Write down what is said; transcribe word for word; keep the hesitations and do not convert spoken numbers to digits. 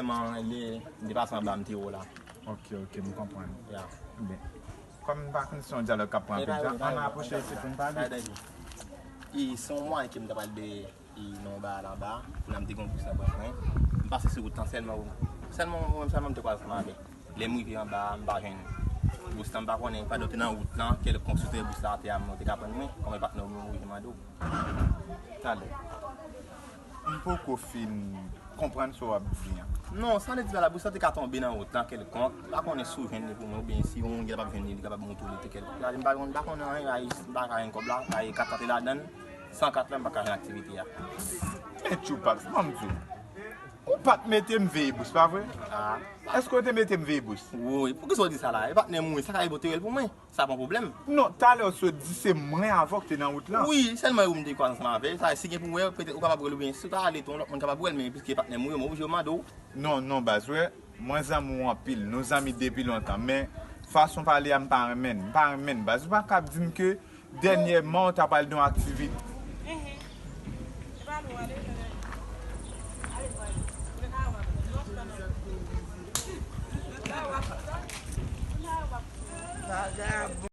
Mwen, li, li pase anba m te wo la. Ok, ok, m konprann. Ya. Byen. Kòm m pa konn se yon dyalòg k ap pran anpil tan, ann apwoche isit pou n pale. E se yon mwayen ke m ta pral de, e, nan yon bagay la anba, pou la m te gen yon bous nan pòch mwen. M pase sou wout lan sèlman, sèlman, mwen menm sèlman m te kwaze ansanm avè l. Lè m rive anba a, m pa jwenn bous lan, m pa konnen, pa dòt te nan wout lan, kèlkonk sou tè bous la atè a, mwen te ka pran mwen, kòm e patnè w, mwen oblije mande w. Talè. M poko fin konprann sa w ap di an. Non, sa vle di pa la, bous la te ka tonbe nan wout lan kèlkonk, m pa konnen si w jwenn li pou mwen, oubyen si yon moun ki kapab jwenn li, li kapab montre w li te kèlkonk. Sa vle di m pa, m pa konnen anyen, m pa ka jwenn kòb la, sa e kat la te ladan l, san kat la, m pa ka jwenn aktivite a. Men Tchoupaps, ban m di w. Ou pa t mete m veye bous, pa vre? Ah. Èske w te mete m veye bous? Woy, poukisa w di sa la? E patnè m ou ye, sa ka rive w te rele pou mwen. Sa pa yon pwoblèm. Non, talè w sot di se mwen avè w ki te nan wout lan. Wi, sèlman ou m te kwaze ansanm avè l. Sa, si gen pou wè, petèt ou kapab wè l oubyen si w ta ale tou, yon lòt moun kapab wè l, men piske e patnè m ou ye, mwen oblije mande w. Non, non, baz, wè, mwen zanmi w anpil. Nou zanmi depi lontan, men fason pale a m pa renmen l. M pa renmen l, baz. Ou pa kab di m ke dènyèman, w ta pral nan yon aktivite. Vagabon.